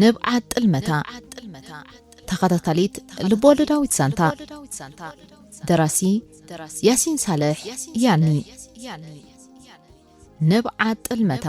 ንብዓት ጥልመታ፣ ተኸታታሊት ልቦወለዳዊት ዛንታ። ደራሲ ያሲን ሳልሕ፣ ያኒ። ንብዓት ጥልመታ።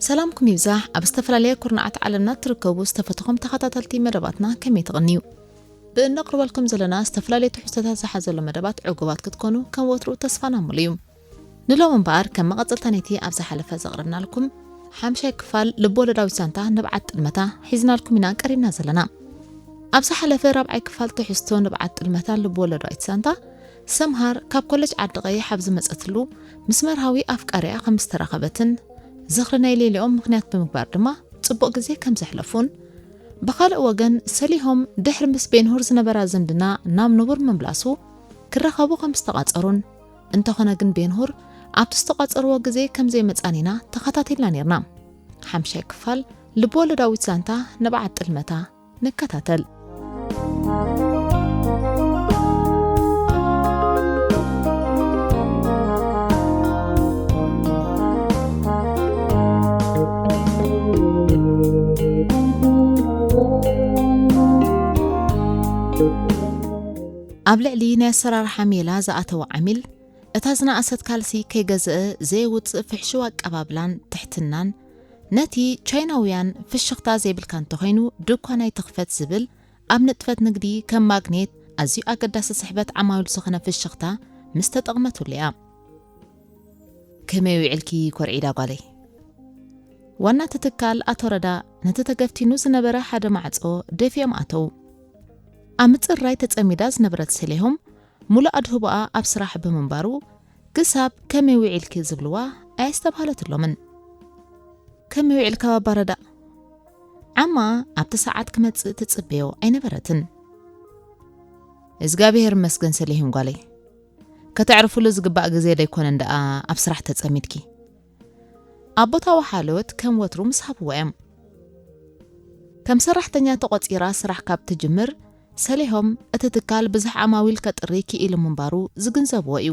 ሰላምኩም ይብዛሕ። ኣብ ዝተፈላለየ ኩርናዓት ዓለምና እትርከቡ ዝተፈተኹም ተኸታተልቲ መደባትና ከመይ ትቕንዩ? ብእነቕርበልኩም ዘለና ዝተፈላለየ ትሕዝቶታት ዝሓዘሉ መደባት ዕጉባት ክትኮኑ ከም ወትሩ ተስፋና ሙሉ እዩ። ንሎም እምበኣር ከም መቐጸልታ ነቲ ኣብ ዝሓለፈ ዘቕረብናልኩም ሓምሻይ ክፋል ልቦወለዳዊት ዛንታ ንብዓት ጥልመታ ሒዝናልኩም ኢና ቀሪብና ዘለና። ኣብ ዝሓለፈ ራብዓይ ክፋል ትሕዝቶ ንብዓት ጥልመታ ልቦወለዳዊት ዛንታ ሰምሃር ካብ ኮለጅ ዓዲ ቀይሕ ኣብ ዝመጸትሉ ምስ መርሃዊ ኣፍቃሪኣ ከም ዝተራኸበትን ዝኽሪ ናይ ሌሊኦም ምኽንያት ብምግባር ድማ ጽቡቕ ግዜ ከም ዘሕለፉን ብኻልእ ወገን ሰሊሆም ድሕሪ ምስ ቤንሁር ዝነበራ ዝምድና ናብ ንቡር ምምላሱ ክራኸቡ ከም ዝተቓጸሩን እንተኾነ ግን ቤንሁር ኣብቲ ዝተቋጸርዎ ግዜ ከም ዘይመጻን ኢና ተኸታቲልና ኔርና። ሓምሻይ ክፋል ልቦወለዳዊት ዛንታ ንብዓት ጥልመታ ንከታተል። ኣብ ልዕሊ ናይ ኣሰራርሓ ሜላ ዝኣተወ ዓሚል፣ እታ ዝነኣሰት ካልሲ ከይገዝአ ዘየውጽእ ፍሕሽው ኣቀባብላን ትሕትናን፣ ነቲ ቻይናውያን ፍሽኽታ ዘይብልካ እንተኾይኑ ድኳን ኣይትኽፈት ዝብል ኣብ ንጥፈት ንግዲ ከም ማግኔት ኣዝዩ ኣገዳሲ ስሕበት ዓማዊል ዝኾነ ፍሽኽታ ምስ ተጠቕመትሉ እያ። ከመይ ውዒልኪ ኮርዒዳ ጓለይ? ዋና እቲ ትካል ኣቶ ረዳ ነቲ ተገፍቲኑ ዝነበረ ሓደ ማዕጾ ደፊኦም ኣተዉ። ኣብ ምጽራይ ተጸሚዳ ዝነበረት ሰሊሆም፣ ሙሉእ ኣድህቦኣ ኣብ ስራሕ ብምንባሩ፣ ክሳብ "ከመይ ውዒልኪ?" ዝብልዋ ኣየስተብሃለትሎምን። "ከመይ ውዒልካ ባባ ረዳ?" ዓማ ኣብቲ ሰዓት ክመጽእ ትጽበዮ ኣይነበረትን። "እግዚኣብሔር ይመስገን ሰሊሆም ጓለይ፣ ከተዕርፍሉ ዝግባእ ግዜ ደይኮነን ደኣ ኣብ ስራሕ ተጸሚድኪ?" ኣቦታዊ ሓልዮት ከም ወትሩ ምስ ሃብዋ እዮም። ከም ሰራሕተኛ ተቖጺራ ስራሕ ካብ ትጅምር፣ ሰሊሆም እቲ ትካል ብዙሕ ዓማዊል ከጥሪ ክኢሉ ምንባሩ ዝግንዘብዎ እዩ።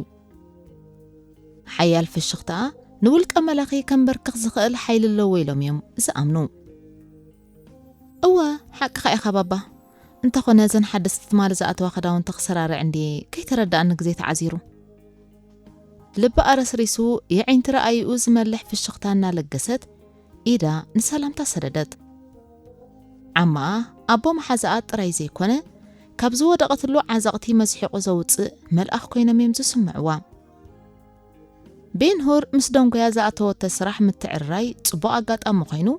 ሓያል ፍሽኽታኣ ንውልቀ መላኺ ከንበርክኽ ዝኽእል ሓይሊ ኣለዎ ኢሎም እዮም ዝኣምኑ። "እወ፣ ሓቅኻ ኢኻ ባባ። እንተኾነ እዘን ሓደስቲ ትማሊ ዝኣተዋ ክዳውንቲ ክሰራርዕ እንድየ ከይተረድኣኒ ግዜ ተዓዚሩ።" ልቢ ኣረስሪሱ የዒንቲ ረኣይኡ ዝመልሕ ፍሽኽታ እናለገሰት ኢዳ ንሰላምታ ሰደደት። ዓማኣ ኣቦ መሓዛኣ ጥራይ ዘይኮነ፣ ካብ ዝወደቐትሉ ዓዘቕቲ መዝሒቑ ዘውጽእ መልኣኽ ኮይኖም እዮም ዝስምዕዋ። ቤንሁር ምስ ደንጎያ ዝኣተወቶ ስራሕ ምትዕርራይ ጽቡቕ ኣጋጣሚ ኮይኑ፣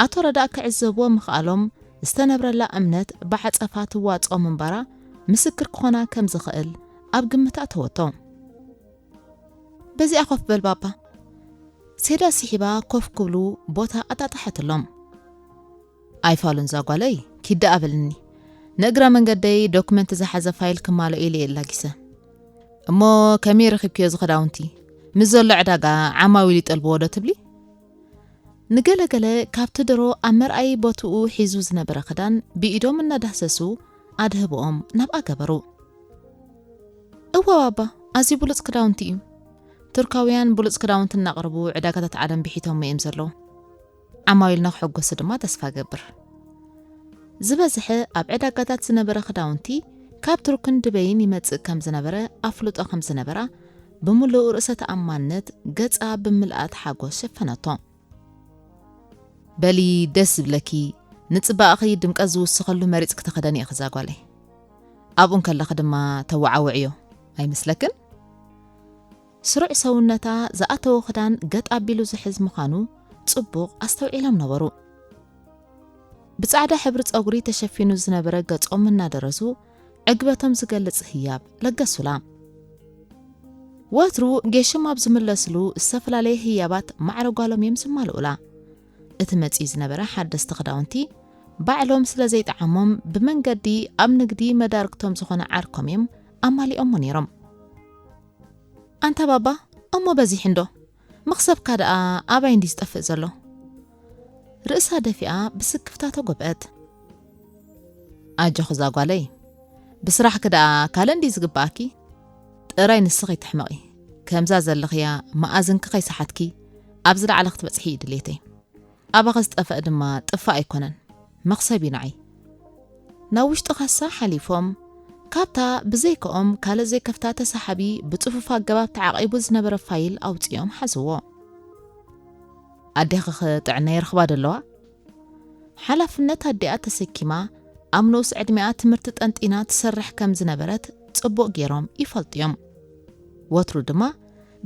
ኣቶ ረዳእ ክዕዘብዎ ምኽኣሎም ዝተነብረላ እምነት ብዓጸፋ ትዋጽኦ ምንባራ ምስክር ክኾና ከም ዝኽእል ኣብ ግምት ኣተወቶ። "በዚኣ ኮፍ በል ባባ።" ሴዳ ስሒባ ኮፍ ክብሉ ቦታ ኣጣጣሐትሎም። "ኣይፋሉን ዛጓለይ፣ ኪድ ደኣ በልኒ። ንእግረ መንገደይ ዶክመንት ዝሓዘ ፋይል ክማልኦ ኢለ እየ ላጊሰ። እሞ ከመይ ረኺብክዮ እዚ ክዳውንቲ? ምስ ዘሎ ዕዳጋ ዓማዊል ይጠልብዎ ዶ ትብሊ?" ንገለገለ ካብቲ ድሮ ኣብ መርኣዪ ቦትኡ ሒዙ ዝነበረ ክዳን ብኢዶም እናዳህሰሱ ኣድህቦኦም ናብኣ ገበሩ። "እወ ባባ፣ ኣዝዩ ብሉጽ ክዳውንቲ እዩ። ቱርካውያን ብሉጽ ክዳውንቲ እናቕረቡ ዕዳጋታት ዓለም ብሒቶሞ እዮም ዘለዉ። ዓማዊልና ክሕጎሱ ድማ ተስፋ እገብር።" ዝበዝሐ ኣብ ዕዳጋታት ዝነበረ ክዳውንቲ ካብ ቱርክን ድበይን ይመጽእ ከም ዝነበረ ኣፍልጦ ከም ዝነበራ ብምሉእ ርእሰ ተኣማንነት ገጻ ብምልኣት ሓጎስ ሸፈነቶ። "በሊ ደስ ዝብለኪ፣ ንጽባቐኺ ድምቀት ዝውስኸሉ መሪጽኪ ተኸደኒ ኢኺ እዛ ጓለይ። ኣብኡ እንከለኺ ድማ ተወዓውዕዮ ኣይመስለክን?" ስሩዕ ሰውነታ ዝኣተወ ክዳን ገጥ ኣቢሉ ዝሕዝ ምዃኑ ጽቡቕ ኣስተውዒሎም ነበሩ። ብጻዕዳ ሕብሪ ጸጉሪ ተሸፊኑ ዝነበረ ገጾም እናደረሱ ዕግበቶም ዝገልጽ ህያብ ለገሱላ። ወትሩ ጌሽም ኣብ ዝምለስሉ ዝተፈላለየ ህያባት ማዕረ ጓሎም እዮም ዝማልኡላ። እቲ መጺኡ ዝነበረ ሓደስቲ ክዳውንቲ ባዕሎም ስለ ዘይጠዓሞም ብመንገዲ ኣብ ንግዲ መዳርግቶም ዝኾነ ዓርኮም እዮም ኣማሊኦሞ ነይሮም። ኣንታ ባባ፣ እሞ በዚሕ እንዶ? መኽሰብካ ደኣ ኣባይ እንዲ ዝጠፍእ ዘሎ? ርእሳ ደፊኣ ብስክፍታ ተጎብአት። ኣጆኺ እዛ ጓለይ፣ ብስራሕኪ ደኣ ካልእ እንዲ ዝግብኣኪ? ጥራይ ንስኺ ኣይትሕመቒ። ከምዛ ዘለኽያ መኣዝንኪ ከይሰሓትኪ ኣብ ዝለዓለ ክትበጽሒ እዩ ድሌተይ። ኣባኺ ዝጠፍእ ድማ ጥፋእ ኣይኮነን፣ መኽሰብ እዩ ንዓይ። ናብ ውሽጢ ካሳ ሓሊፎም፣ ካብታ ብዘይክኦም ካልእ ዘይከፍታ ተሳሓቢ ብጽፉፍ ኣገባብ ተዓቒቡ ዝነበረ ፋይል ኣውጺኦም ሓዝዎ። ኣዴኺ ኸ ጥዕና ይረኽባ ዶ ኣለዋ? ሓላፍነት ኣዲኣ ተሰኪማ ኣብ ንኡስ ዕድሚኣ ትምህርቲ ጠንጢና ትሰርሕ ከም ዝነበረት ጽቡቕ ገይሮም ይፈልጡ እዮም። ወትሩ ድማ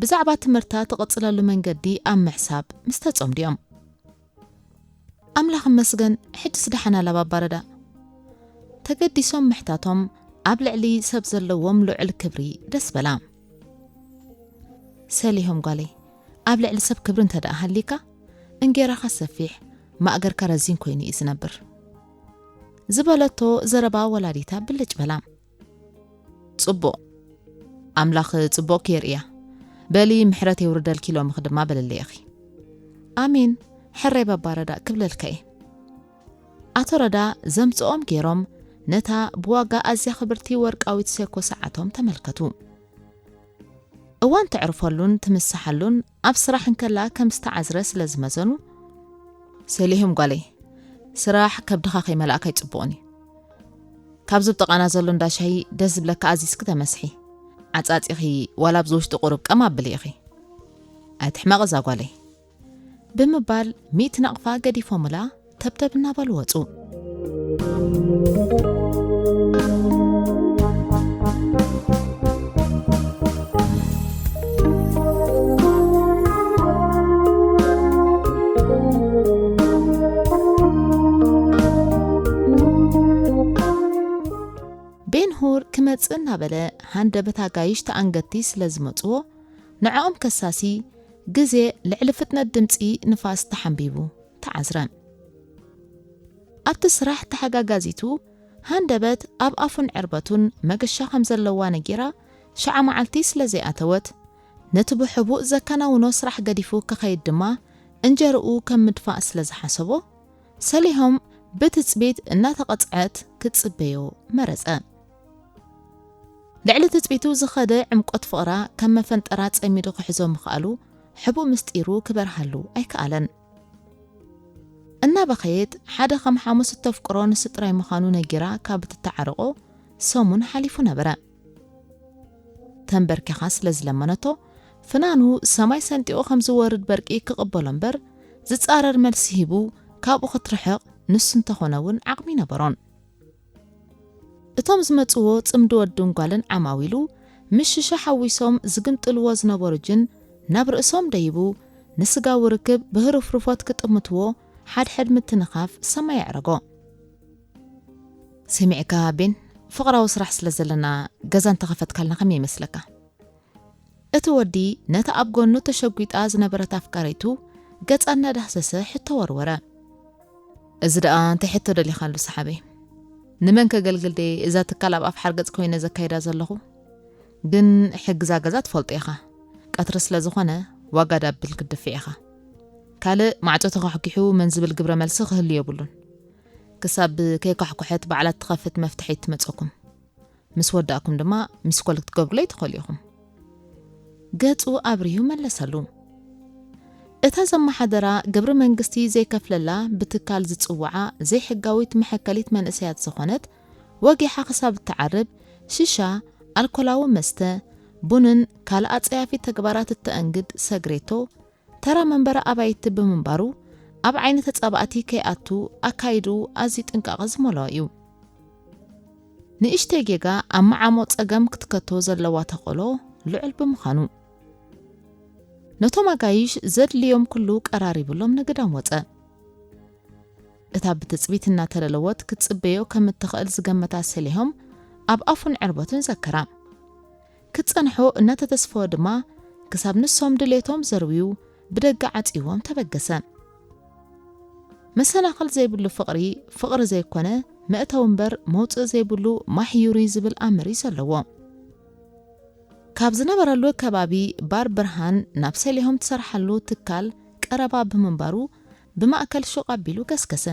ብዛዕባ ትምህርታ ትቕጽለሉ መንገዲ ኣብ ምሕሳብ ምስ ተጸምዱ እዮም። ኣምላኽ ይመስገን፣ ሕጅስ ደሓን ኣላ ባባ ረዳ። ተገዲሶም ምሕታቶም ኣብ ልዕሊ ሰብ ዘለዎም ልዑል ክብሪ ደስ በላ። ሰሊሆም ጓለይ፣ ኣብ ልዕሊ ሰብ ክብሪ እንተ ደኣ ሃሊካ፣ እንጌራኻ ሰፊሕ፣ ማእገርካ ረዚን ኮይኑ እዩ ዝነብር። ዝበለቶ ዘረባ ወላዲታ ብልጭ በላ። ጽቡቕ፣ ኣምላኽ ጽቡቕኪ የርእያ። በሊ ምሕረት የውርደልኪ ሎምኺ ድማ በልለይ ኢኺ። ኣሜን፣ ሕራይ ባባ ረዳ ክብለልካ እየ። ኣቶ ረዳ ዘምጽኦም ገይሮም ነታ ብዋጋ ኣዝያ ክብርቲ ወርቃዊት ሴኮ ሰዓቶም ተመልከቱ። እዋን ተዕርፈሉን ትምስሓሉን ኣብ ስራሕ እንከላ ከም ዝተዓዝረ ስለ ዝመዘኑ፣ ሰሊሆም ጓለይ፣ ስራሕ ከብድኻ ከይመላእካ ኣይጽቡቕን እዩ። ካብዚ ብጥቓና ዘሎ እንዳ ሻሂ ደስ ዝብለካ ኣዚዝኪ ተመስሒ። ዓጻጺኺ ዋላ ኣብዚ ውሽጢ ቁሩብ ቀም ኣብሊ ኢኺ። ኣይትሕመቒ እዛ ጓለይ። ብምባል ሚእቲ ናቕፋ ገዲፎምላ ተብተብ እናበሉ ወጹ። ቤንሁር ክመጽእ እናበለ ሃንደበት ኣጋይሽ ተኣንገድቲ ስለ ዝመጽዎ፣ ንዕኦም ከሳሲ ግዜ ልዕሊ ፍጥነት ድምጺ ንፋስ ተሓንቢቡ ተዓዝረ። ኣብቲ ስራሕ ተሓጋጋዚቱ ሃንደበት ኣብ ኣፉን ዕርበቱን መገሻ ከም ዘለዋ ነጊራ፣ ሸዓ መዓልቲ ስለ ዘይኣተወት፣ ነቲ ብሕቡእ ዘከናውኖ ስራሕ ገዲፉ ክኸይድ ድማ እንጀርኡ ከም ምድፋእ ስለ ዝሓሰቦ፣ ሰሊሆም ብትጽቢት እናተቐጽዐት ክትጽበዮ መረጸ። ልዕሊ ትጽቢቱ ዝኸደ ዕምቆት ፍቕራ ከም መፈንጠራ ጸሚዱ ክሕዞ ምኽኣሉ ሕቡእ ምስጢሩ ክበርሃሉ ኣይከኣለን። እናበኸየት ሓደ ከም ሓሙስ እተፍቅሮ ንሱ ጥራይ ምዃኑ ነጊራ ካብ እትተዓረቖ ሰሙን ሓሊፉ ነበረ። ተንበርኪኻ ስለ ዝለመነቶ፣ ፍናኑ ሰማይ ሰንጢቑ ከም ዝወርድ በርቂ ክቕበሎ እምበር፣ ዝጻረር መልሲ ሂቡ ካብኡ ክትርሕቕ ንሱ እንተኾነ እውን ዓቕሚ ነበሮን። እቶም ዝመጽዎ ጽምዲ ወድን ጓልን ዓማዊሉ፣ ምስ ሽሻ ሓዊሶም ዝግምጥልዎ ዝነበሩ ጅን ናብ ርእሶም ደይቡ፣ ንስጋዊ ርክብ ብህርፍርፎት ክጥምትዎ ሓድሕድ ምትንኻፍ ሰማይ ኣዕረጎ። ሰሚዕካ ቤን፣ ፍቕራዊ ስራሕ ስለ ዘለና ገዛ እንተኸፈትካልና ከመይ ይመስለካ? እቲ ወዲ ነታ ኣብ ጎኑ ተሸጒጣ ዝነበረት ኣፍቃሪቱ ገጻ እናዳህሰሰ ሕቶ ወርወረ። እዚ ደኣ እንታይ ሕቶ ደሊኻሉ ሰሓበይ? ንመን ከገልግል ደየ እዛ ትካል ኣብ ኣፍ ሓርገጽ ኮይነ ዘካይዳ ዘለኹ? ግን ሕጊ እዛ ገዛ ትፈልጦ ኢኻ። ቀትሪ ስለ ዝኾነ ዋጋ ዳብል ክትድፍዕ ኢኻ። ካልእ ማዕጾ ተኳሕኲሑ መን ዝብል ግብረ መልሲ ክህሉ የብሉን። ክሳብ ከይኳሕኩሐት ባዕላ እትኸፍት መፍትሒት ትመጸኩም። ምስ ወዳእኩም ድማ ሚስኮል ክትገብሩለይ ትኽእሉ ኢኹም። ገጹ ኣብሪሁ መለሰሉ። እታ ዘመሓደራ ግብሪ መንግስቲ ዘይከፍለላ ብትካል ዝጽውዓ ዘይሕጋዊት መሐከሊት መንእሰያት ዝኾነት ወጊሓ ክሳብ እትዓርብ ሽሻ፣ ኣልኮላዊ መስተ፣ ቡንን ካልእ ኣጸያፊ ተግባራት እተአንግድ ሰግሬቶ ተራ መንበሪ ኣባይቲ ብምንባሩ ኣብ ዓይኒ ተጻባእቲ ከይኣቱ ኣካይድኡ ኣዝዩ ጥንቃቐ ዝመልኦ እዩ። ንእሽተይ ጌጋ ኣብ መዓሞ ጸገም ክትከቶ ዘለዋ ተኽእሎ ልዑል ብምዃኑ፣ ነቶም ኣጋይሽ ዘድልዮም ኩሉ ቀራሪብሎም ንግዳም ወጸ። እታ ብትጽቢት እናተለለወት ክትጽበዮ ከም እትኽእል ዝገመታ ሰሊሆም ኣብ ኣፉን ዕርበቱን ዘከራ። ክጸንሖ እናተተስፈወ ድማ፣ ክሳብ ንሶም ድሌቶም ዘርውዩ ብደገ ዓጽይዎም ተበገሰ። መሰናኽል ዘይብሉ ፍቕሪ፣ ፍቕሪ ዘይኮነ፣ መእተዊ እምበር መውጽኢ ዘይብሉ ማሕዩር እዩ ዝብል ኣምር እዩ ዘለዎ። ካብ ዝነበረሉ ከባቢ ባር ብርሃን ናብ ሰሊሆም ትሰርሓሉ ትካል ቀረባ ብምንባሩ፣ ብማእከል ሹቕ ኣቢሉ ገስገሰ።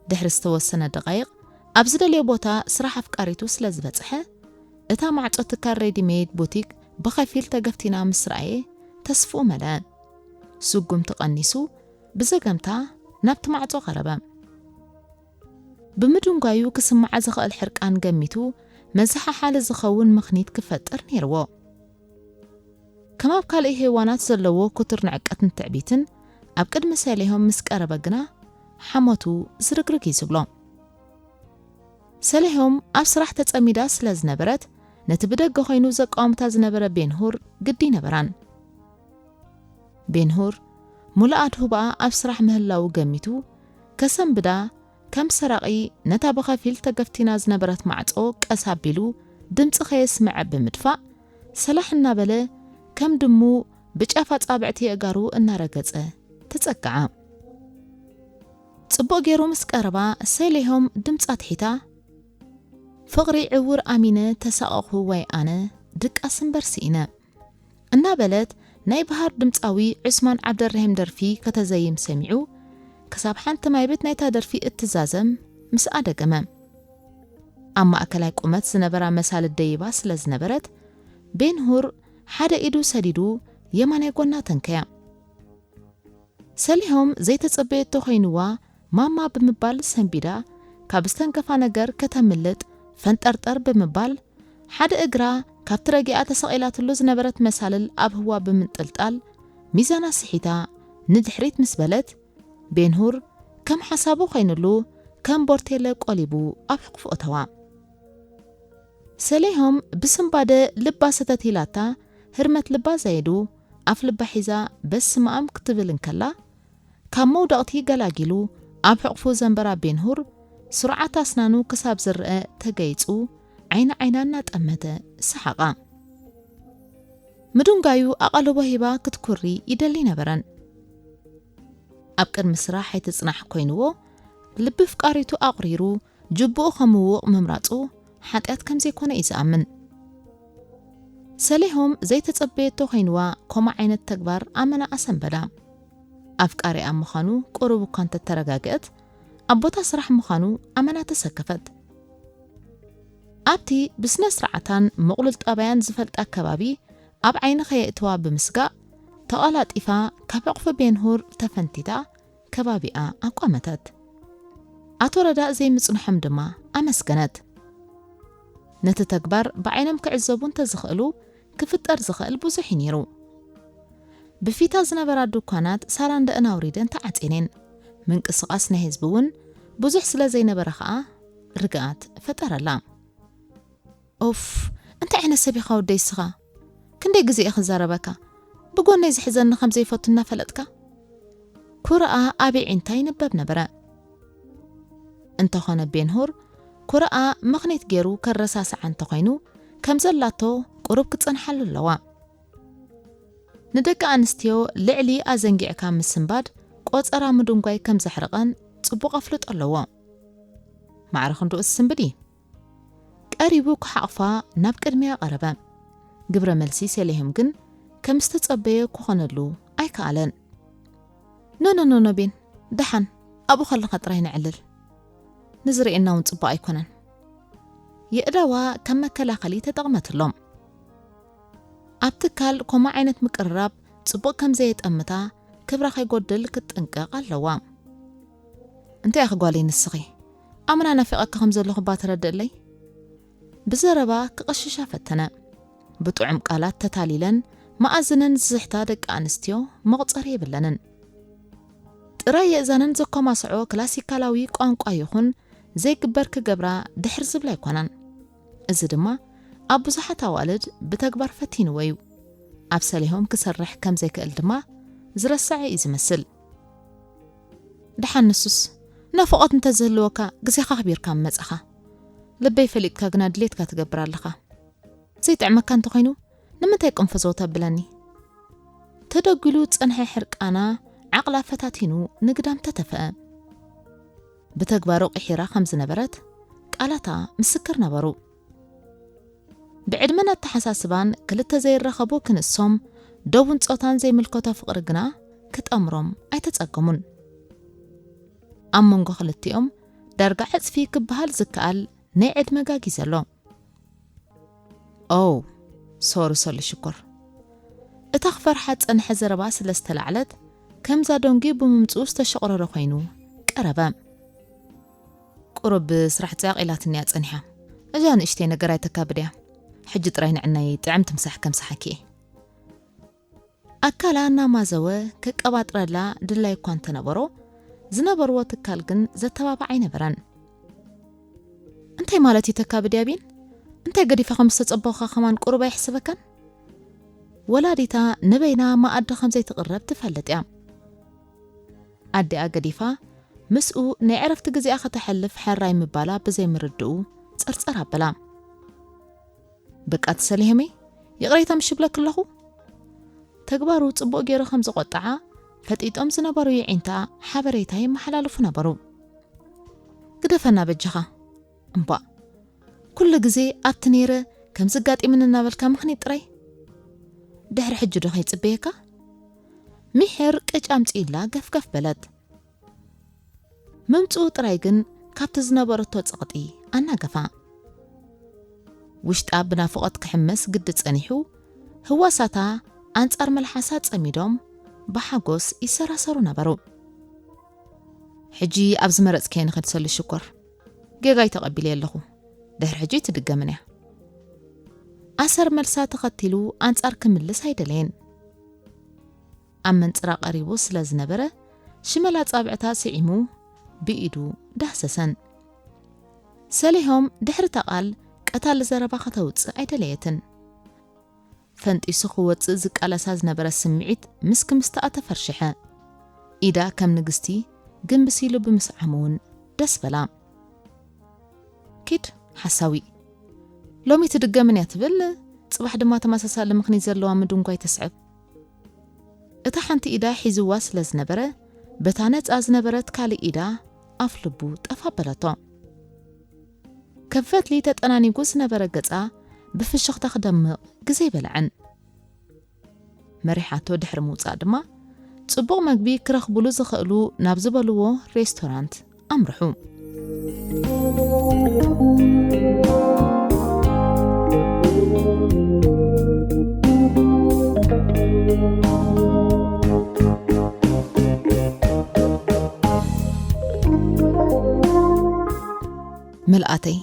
ድሕሪ ዝተወሰነ ደቓይቕ፣ ኣብ ዝደልዮ ቦታ ስራሕ ኣፍቃሪቱ ስለ ዝበጽሐ፣ እታ ማዕጾ ትካል ሬዲሜድ ቡቲክ ብኸፊል ተገፍቲና ምስ ረኣየ፣ ተስፍኡ መለአ። ስጉምቲ ቀኒሱ፣ ብዘገምታ ናብቲ ማዕጾ ቀረበ። ብምድንጓዩ ክስምዓ ዝኽእል ሕርቃን ገሚቱ፣ መዘሓሓሊ ዝኸውን ምኽኒት ክፈጥር ነይርዎ። ከም ኣብ ካልእ ሄዋናት ዘለዎ ክቱር ንዕቀትን ትዕቢትን፣ ኣብ ቅድሚ ሰሊሆም ምስ ቀረበ ግና፣ ሓሞቱ ዝርግርግ እዩ ዝብሎ። ሰሊሆም ኣብ ስራሕ ተጸሚዳ ስለ ዝነበረት፣ ነቲ ብደገ ኮይኑ ዘቃውምታ ዝነበረ ቤንሁር ግዲ ነበራን። ቤንሁር፣ ሙሉእ ኣድሁባኣ ኣብ ስራሕ ምህላዉ ገሚቱ፣ ከሰንብዳ፣ ከም ሰራቒ ነታ ብኸፊል ተገፍቲና ዝነበረት ማዕጾ ቀስ ኣቢሉ ድምጺ ከየስምዐ ብምድፋእ፣ ሰላሕ እናበለ ከም ድሙ ብጫፍ ኣጻብዕቲ የእጋሩ እናረገጸ ተጸግዓ። ጽቡቕ ገይሩ ምስ ቀረባ፣ ሰሊሆም ድምጻ ትሒታ፣ "ፍቕሪ ዕውር ኣሚነ ተሳቐኹ ወይ ኣነ ድቃስ እምበር ስኢነ" እናበለት ናይ በሃር ድምጻዊ ዑስማን ዓብደርሂም ደርፊ ከተዘይም ሰሚዑ፣ ክሳብ ሓንቲ ማይ ቤት ናይታ ደርፊ እትዛዘም ምስኣ ደገመ። ኣብ ማእከላይ ቁመት ዝነበራ መሳልት ደይባ ስለ ዝነበረት፣ ቤንሁር ሓደ ኢዱ ሰዲዱ የማናይ ጎና ተንከያ። ሰሊሆም ዘይተጸበየቶ ኮይንዋ፣ "ማማ" ብምባል ሰንቢዳ፣ ካብ ዝተንከፋ ነገር ከተምልጥ ፈንጠርጠር ብምባል፣ ሓደ እግራ ካብቲ ረጊኣ ተሰቒላትሉ ዝነበረት መሳልል ኣብ ህዋ ብምንጥልጣል፣ ሚዛና ስሒታ ንድሕሪት ምስ በለት፣ ቤንሁር ከም ሓሳቡ ኮይንሉ፣ ከም ቦርቴለ ቆሊቡ ኣብ ሕቕፉ እተዋ። ሰሊሆም ብስንባደ ልባ ሰተት ኢላታ፣ ህርመት ልባ ዛይዱ፣ ኣፍ ልባ ሒዛ በስመኣም ክትብል እንከላ፣ ካብ መውደቕቲ ገላጊሉ ኣብ ሕቕፉ ዘንበራ ቤንሁር፣ ስሩዓት ኣስናኑ ክሳብ ዝረአ ተገይጹ፣ ዓይኒ ዓይና እናጠመተ ሰሓቓ። ምድንጋዩ ኣቓልቦ ሂባ ክትኩሪ ይደሊ ነበረን። ኣብ ቅድሚ ስራሕ ኣይትጽናሕ ኮይንዎ፣ ልቢ ፍቃሪቱ ኣቑሪሩ፣ ጅቡኡ ከምውቕ ምምራጹ ሓጢኣት ከም ዘይኮነ እዩ ዝኣምን። ሰሊሆም ዘይተጸበየቶ ኮይንዋ፣ ኮማ ዓይነት ተግባር ኣመና ኣሰንበዳ። ኣፍቃሪኣ ምዃኑ ቁሩብ እኳ እንተተረጋግአት፣ ኣብ ቦታ ስራሕ ምዃኑ ኣመና ተሰከፈት። ኣብቲ ብስነ ስርዓታን ምቕሉል ጠባያን ዝፈልጣ ከባቢ ኣብ ዓይኒ ከየእትዋ ብምስጋእ፣ ተቐላጢፋ ካብ ሕቕፊ ቤንሁር ተፈንቲታ ከባቢኣ ኣቋመተት። ኣቶ ረዳእ ዘይምጽንሖም ድማ ኣመስገነት። ነቲ ተግባር ብዓይኖም ክዕዘቡ እንተዝኽእሉ፣ ክፍጠር ዝኽእል ብዙሕ እዩ ነይሩ። ብፊታ ዝነበራ ድኳናት ሳራ እንደእን ኣውሪደን ተዓጽየን። ምንቅስቓስ ናይ ህዝቢ እውን ብዙሕ ስለ ዘይነበረ ኸኣ ርግኣት ፈጠረላ። ኡፍ፣ እንታይ ዓይነት ሰብ ኢኻ ወደይ እስኻ? ክንደይ ግዜ እየ ክዛረበካ? ብጎነይ ዝሕዘኒ ከም ዘይፈቱ እናፈለጥካ? ኩርኣ ኣብ ኣዒንታ ይንበብ ነበረ። እንተኾነ ቤንሁር፣ ኩርኣ ምኽኒት ገይሩ ከረሳስዓ እንተኾይኑ፣ ከም ዘላቶ ቁሩብ ክጸንሓሉ ኣለዋ። ንደቂ ኣንስትዮ ልዕሊ ኣዘንጊዕካ ምስንባድ ቆጸራ ምድንጓይ ከም ዘሕርቐን ጽቡቕ ኣፍልጦ ኣለዎ። ማዕረ ክንድኡስ ስንብዲ። ቀሪቡ ክሓቕፋ ናብ ቅድሚያ ቀረበ። ግብረ መልሲ ሰሊሆም ግን ከም ዝተጸበየ ክኾነሉ ኣይከኣለን። "ኖ፣ ኖ፣ ኖ፣ ኖ፣ ቤን፣ ደሓን፣ ኣብኡ ከለኻ ጥራይ ነዕልል። ንዝርእየና እውን ጽቡቕ ኣይኮነን።" የእዳዋ ከም መከላኸሊ ተጠቕመትሎም። ኣብ ትካል ኮማ ዓይነት ምቅርራብ ጽቡቕ ከም ዘየጠምታ፣ ክብራ ከይጎድል ክትጥንቀቕ ኣለዋ። "እንታይ ኢኺ ጓለይ ንስኺ? ኣመና ናፊቐኪ ከም ዘለኹ እባ ተረድእለይ?" ብዘረባ ክቕሽሻ ፈተነ። ብጥዑም ቃላት ተታሊለን መኣዝነን ዝስሕታ ደቂ ኣንስትዮ መቑጸሪ የብለንን። ጥራይ የእዛነን ዘኮማስዖ ክላሲካላዊ ቋንቋ ይኹን ዘይግበር ክገብራ ድሕር ዝብላ ኣይኮናን። እዚ ድማ ኣብ ብዙሓት ኣዋልድ ብተግባር ፈቲንዎ እዩ። ኣብ ሰሊሆም ክሰርሕ ከም ዘይክእል ድማ ዝረስዐ እዩ ዝመስል። "ደሓን ንሱስ፣ ናፍቖት እንተዝህልወካ ግዜኻ ኣኽቢርካ ምመጻኻ። ልበይ ፈሊጥካ ግና ድሌትካ ትገብር ኣለኻ። ዘይጥዕመካ እንተኾይኑ ንምንታይ ቅንፈዞ ተብለኒ? ተደጒሉ ጸንሐ ሕርቃና ዓቕላ ፈታቲኑ ንግዳም ተተፍአ። ብተግባሩ ቂሒራ ከም ዝነበረት ቃላታ ምስክር ነበሩ። ብዕድመን ኣተሓሳስባን ክልተ ዘይረኸቡ ክንሶም፣ ደቡን ጾታን ዘይምልከቶ ፍቕሪ ግና ክጠምሮም ኣይተጸገሙን። ኣብ መንጎ ክልቲኦም ዳርጋ ዕጽፊ ክበሃል ዝከኣል ናይ ዕድመ ጋጊ ዘሎ። ኦ፣ ሶሪ ሰሉ ሽኮር። እታ ክፈርሓ ጸንሐ ዘረባ ስለ ዝተላዕለት፣ ከምዛ ደንጉ ብምምጽኡ ዝተሸቕረረ ኮይኑ ቀረበ። ቁሩብ ስራሕ ጸያቕ ኢላትኒ እያ ጸኒሓ። እዛ ንእሽተይ ነገር ኣይተካብድ እያ። ሕጂ ጥራይ ንዕናይ ጥዕምቲ ምሳሕ ከምሳሓኪ እየ። ኣካላ እናማዘወ ከቀባጥረላ ድላይ እኳ እንተነበሮ፣ ዝነበርዎ ትካል ግን ዘተባባዕ ኣይነበረን። እንታይ ማለት እዩ ተካብድ ያቢን? እንታይ ገዲፈ ከም ዝተጸበኹኻ ከማን ቁሩብ ኣይሕስበካን? ወላዲታ ንበይና መኣዲ ከም ዘይትቕረብ ትፈልጥ እያ። ኣዲኣ ገዲፋ ምስኡ ናይ ዕረፍቲ ግዜኣ ከተሕልፍ ሕራይ ምባላ ብዘይምርድኡ ጸርጸር ኣበላ። በቃ ትሰሊሀመይ፣ ይቕሬታ ምሽ ብለክ ኣለኹ። ተግባሩ ጽቡቕ ገይሩ ከም ዝቖጠዓ ፈጢጦም ዝነበሩ የዒንታ ሓበሬታ የመሓላልፉ ነበሩ። ግደፈና በጃኻ። እምባእ፣ ኩሉ ግዜ ኣብቲ ነይረ ከምዚ ኣጋጢምኒ እናበልካ ምኽኒት ጥራይ። ድሕሪ ሕጂ ዶ ከይጽበየካ? ሚሕር ቅጭ ኣምጺእላ ገፍገፍ በለት። ምምጽኡ ጥራይ ግን ካብቲ ዝነበረቶ ጸቕጢ ኣናገፋ። ውሽጣ ብናፍቖት ክሕመስ ግዲ ጸኒሑ፣ ህዋሳታ ኣንጻር መልሓሳ ጸሚዶም ብሓጎስ ይሰራሰሩ ነበሩ። ሕጂ ኣብ ዝመረጽክዮ ንኸድ ሰሉ ሽኮር። ጌጋይ ተቐቢለየ ኣለኹ። ድሕሪ ሕጂ ትድገምን እያ። ኣሰር መልሳ ተኸቲሉ ኣንጻር ክምልስ ኣይደለየን። ኣብ መንጽራ ቀሪቡ ስለ ዝነበረ፣ ሽመል ኣጻብዕታ ስዒሙ ብኢዱ ዳህሰሰን። ሰሊሆም ድሕሪ እታ ቃል ቀታሊ ዘረባ ከተውጽእ ኣይደለየትን። ፈንጢሱ ክወጽእ ዝቃለሳ ዝነበረ ስምዒት ምስ ክምስታኣ ተፈርሸሐ። ኢዳ ከም ንግስቲ ግንብስ ኢሉ ብምስዓሙ እውን ደስ በላ። ኪድ ሓሳዊ፣ ሎሚ ትድገምን እያ ትብል፣ ጽባሕ ድማ ተመሳሳሊ ምኽኒት ዘለዋ ምድንጓይ ተስዕብ። እታ ሓንቲ ኢዳ ሒዝዋ ስለ ዝነበረ፣ በታ ነጻ ዝነበረት ካልእ ኢዳ ኣፍ ልቡ ጠፍ ኣበለቶ። ከም ፈትሊ ተጠናኒጉ ዝነበረ ገጻ ብፍሽኽታ ክደምቕ ግዜ ኣይበልዐን። መሪሓቶ ድሕሪ ምውጻእ ድማ፣ ጽቡቕ መግቢ ክረኽብሉ ዝኽእሉ ናብ ዝበልዎ ሬስቶራንት ኣምርሑ። ምልኣተይ።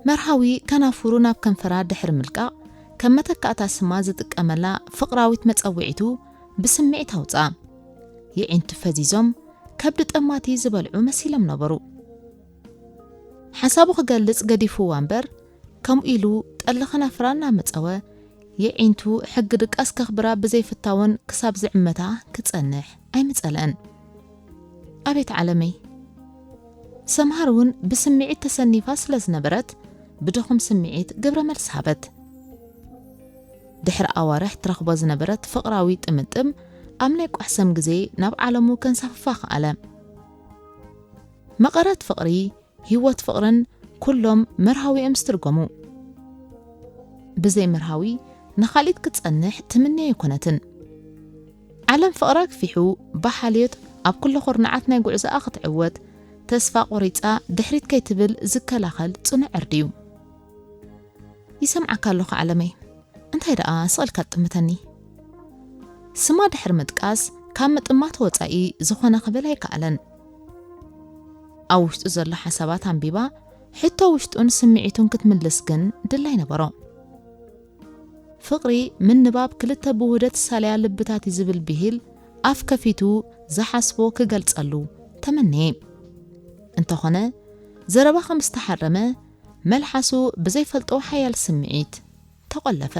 መርሃዊ ከናፍሩ ናብ ከንፈራ ድሕሪ ምልቃቕ፣ ከም መተካእታ ስማ ዝጥቀመላ ፍቕራዊት መጸውዒቱ ብስምዒት ኣውጽኣ። የዒንቱ ፈዚዞም፣ ከብዲ ጠማቲ ዝበልዑ መሲሎም ነበሩ። ሓሳቡ ክገልጽ ገዲፍዋ እምበር፣ ከምኡ ኢሉ ጠሊ ከናፍራ እናመጸወ፣ የዒንቱ ሕጊ ድቃስ ከኽብራ ብዘይፍታወን ክሳብ ዝዕመታ ክጸንሕ ኣይምጸልአን። ኣቤት ዓለመይ! ሰምሃር እውን ብስምዒት ተሰኒፋ ስለ ዝነበረት፣ ብድኹም ስምዒት ግብረ መልሲ ሃበት። ድሕሪ ኣዋርሕ ትረኽቦ ዝነበረት ፍቕራዊ ጥምጥም ኣብ ናይ ቋሕሰም ግዜ ናብ ዓለሙ ከንሳፍፋ ከኣለ። መቐረት ፍቕሪ፣ ህይወት ፍቕርን ኩሎም መርሃዊ እዮም ዝትርጎሙ። ብዘይ መርሃዊ ንኻልኢት ክትጸንሕ ትምኒ ኣይኮነትን። ዓለም ፍቕራ ኣግፊሑ ብሓልዮት ኣብ ኩሉ ኩርናዓት ናይ ጉዕዞኣ ክትዕወት ተስፋ ቆሪጻ ድሕሪት ከይትብል ዝከላኸል ጽኑዕ ዕርዲ እዩ። ይሰምዓካ ኣለኹ ዓለመይ። እንታይ ደኣ ስቕ ኢልካ ትጥምተኒ? ስማ ድሕሪ ምጥቃስ ካብ ምጥማት ወጻኢ ዝኾነ ክብል ኣይከኣለን። ኣብ ውሽጡ ዘሎ ሓሳባት ኣንቢባ፣ ሕቶ ውሽጡን ስምዒቱን ክትምልስ ግን ድላይ ነበሮ። ፍቕሪ ምንባብ ክልተ ብውህደት ዝሳለያ ልብታት እዩ ዝብል ብሂል ኣፍ ከፊቱ ዝሓስቦ ክገልጸሉ ተመነየ። እንተኾነ፣ ዘረባ ከም ዝተሓረመ፣ መልሓሱ ብዘይፈልጦ ሓያል ስምዒት ተቖለፈ።